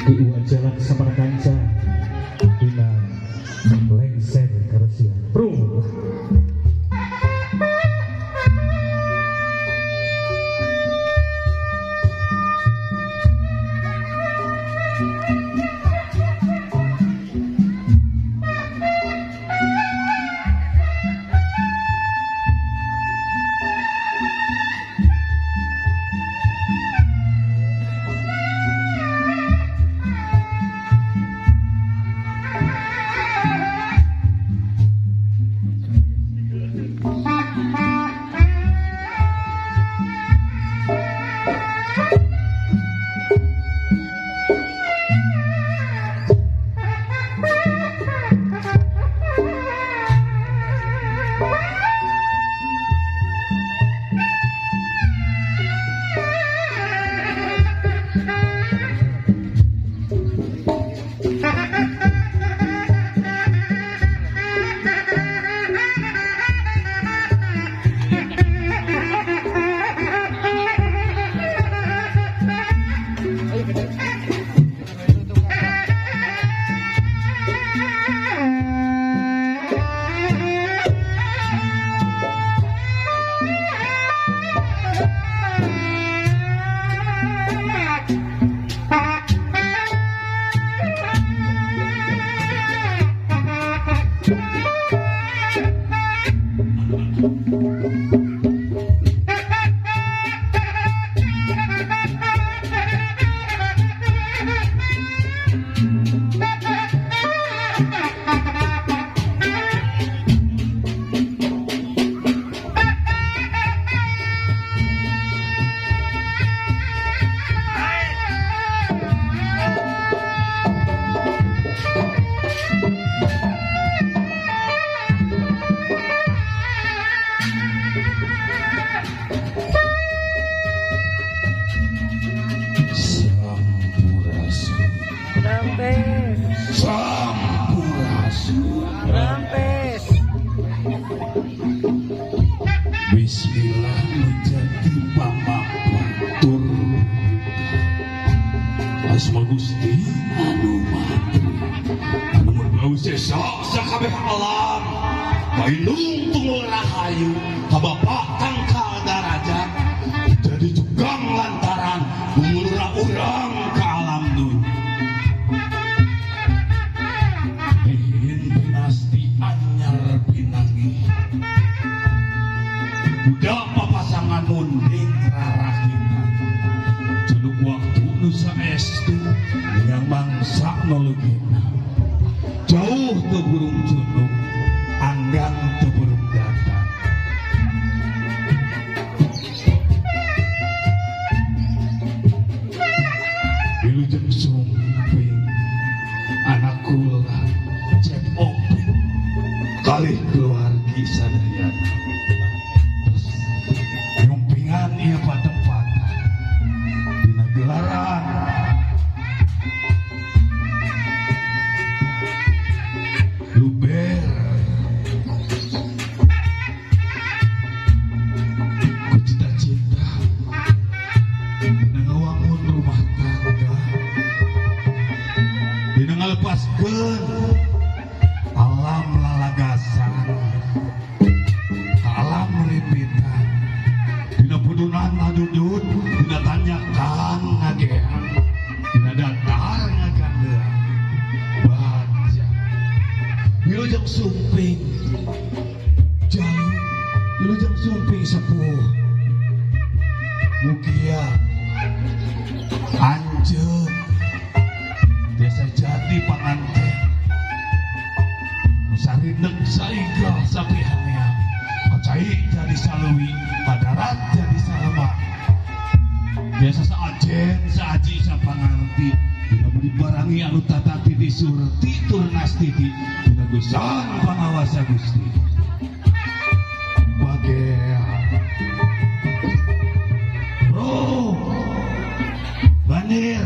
Di jalan sapara kanca dina lengser karesian. Bro. Rampes. Bismillah menjadi pamapatur Asma Gusti anu matri anu berbau sesok sakabeh alam kaindung tungul rahayu ka bapak tangkal darajat jadi tukang lantaran mengurang urang ke alam dunia. Ingin pinasti anyar pinangi udah papasangan munding rarakitan juluk waktu nusa estu yang mangsa nolugina jauh ke burung cunuk anggang ke burung datang wilujeng sumping anak kula cek opik kalih keluargi sadayana nyumpingan ieu patempatan dina gelaran luber ku cita-cita dina ngawangun rumah tangga dina ngalepaskeun alam lalagasan alam rimbitan dina pudunan ngadudut dina tanyakan ngagean dina datar ngagandean baca wilujeng sumping jalu wilujeng sumping sepuh mugia anjeun desa jati panganten sarineng saiga sapihannya kacai jadi salui kadarat jadi salema biasa saajen saaji sapangarti dina budi barangi anu tata titi surti tur nastiti dina gusan pangawasa Gusti bagea bro banir.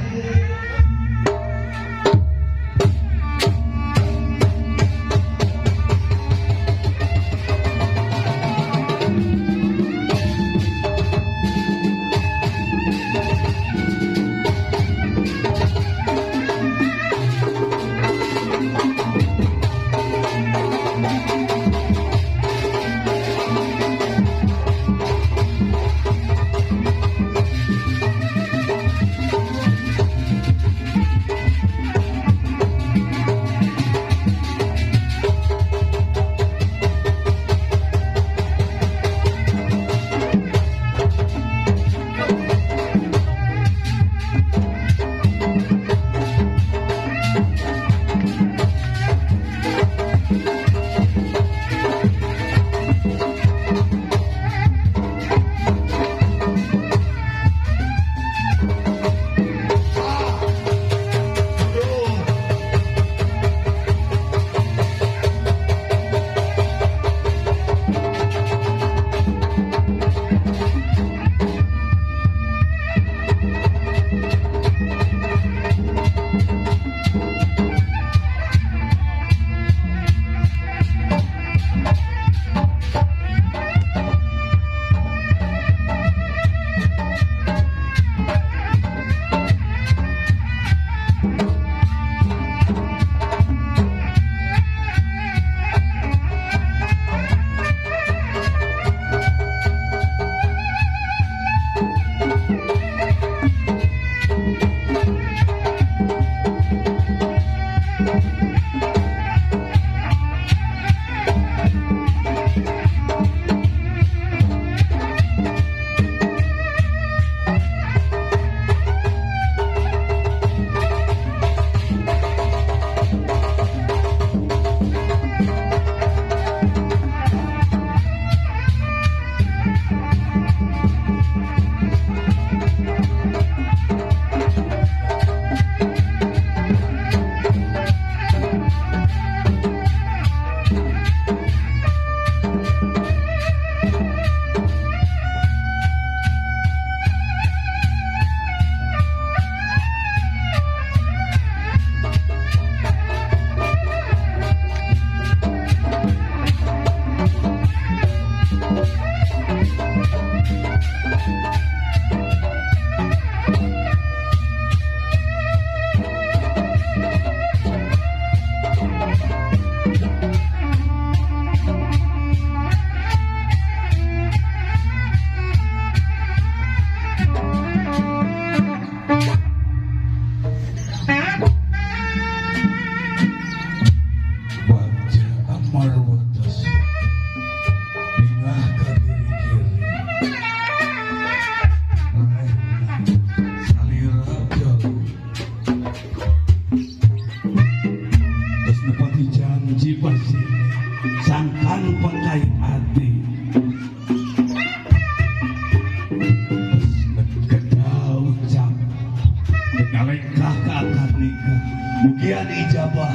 Ngalengkah ke akad nikah, mugia diijabah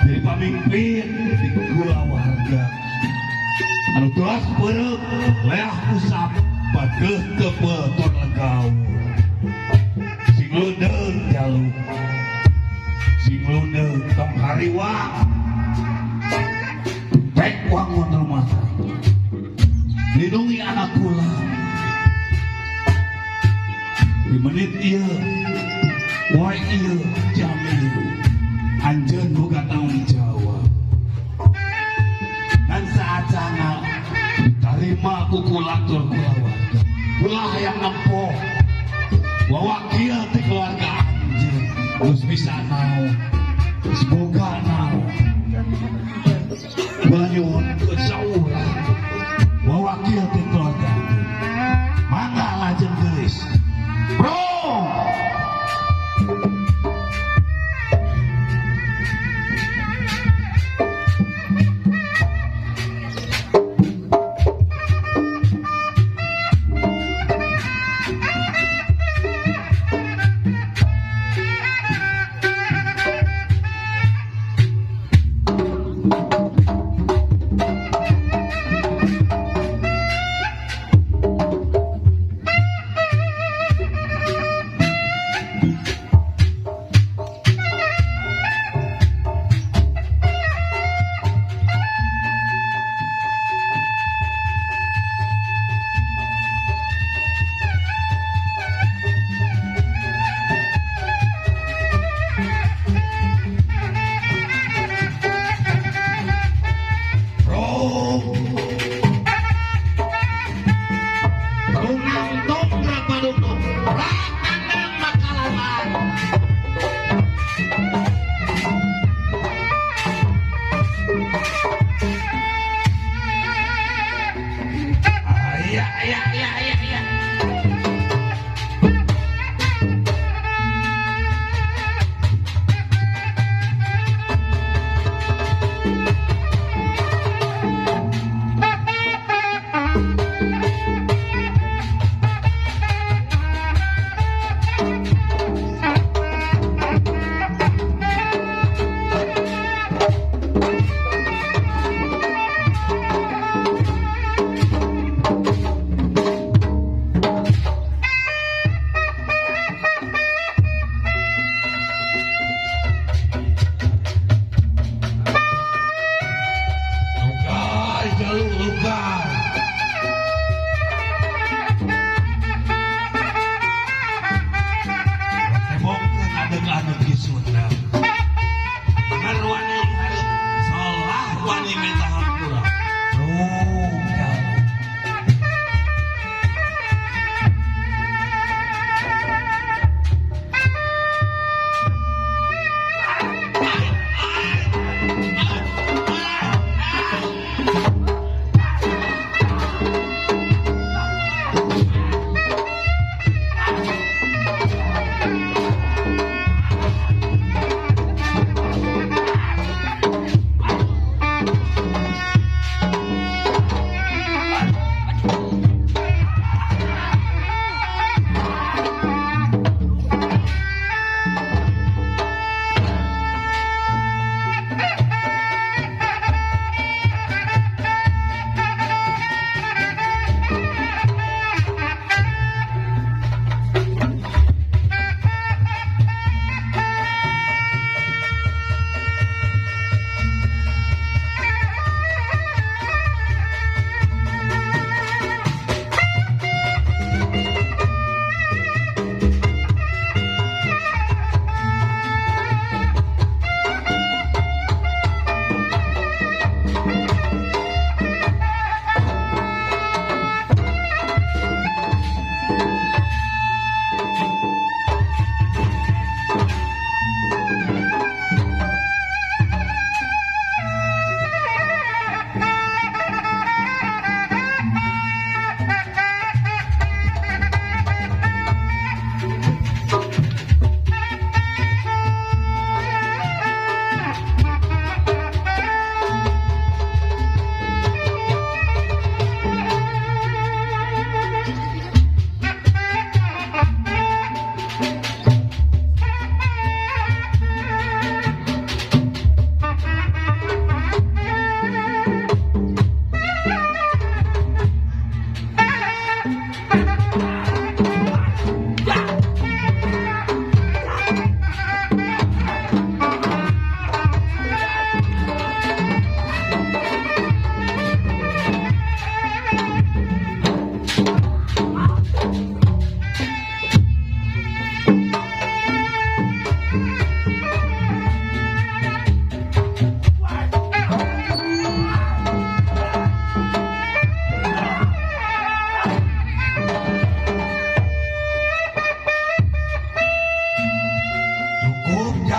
dari pamimpin di kulawarga. Anu tuas peureuk leah usap pageuh kepeul tur legaur. Sing lundeung jaluk, sing lundeung tong hariwang. Pek wangun rumah tangga, lindungi anak kula. Di menit ieu, poe ieu, jam ieu, anjeun boga tanggung jawab. Dan saacana diterima ku kula tur kulawarga. Kula hayang nempo wawakil ti keluarga anjeun geus bisa naon, geus boga naon. Kula nyuhunkeun saurang wawakil ti keluarga anjeun. Mangga lajeng geulis. Bro.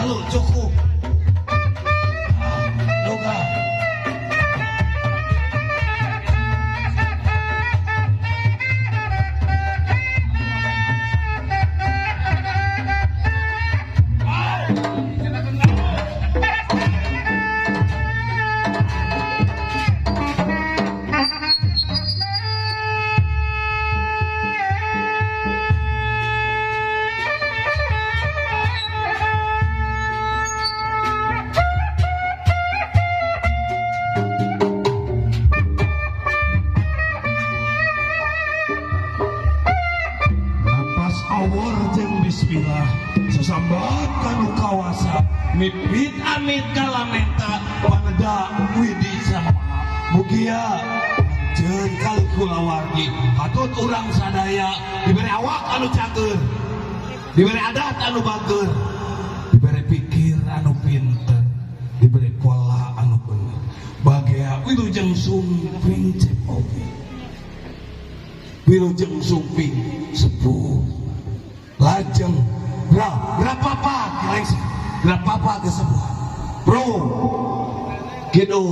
Tilu cukup. Luka. Bismillah sesambat kanu kawasa mipit amit kalamenta paneda widi sama mugia jeung kali kulawargi katut urang sadaya diberi awak anu cager, diberi adat anu bager, diberi pikir anu pinter, diberi pola anu bener. Bagea wilujeng sumping cepopi, wilujeng sumping sepuh lajeng berapa pak lengser berapa pak kesepuhan bro gitu.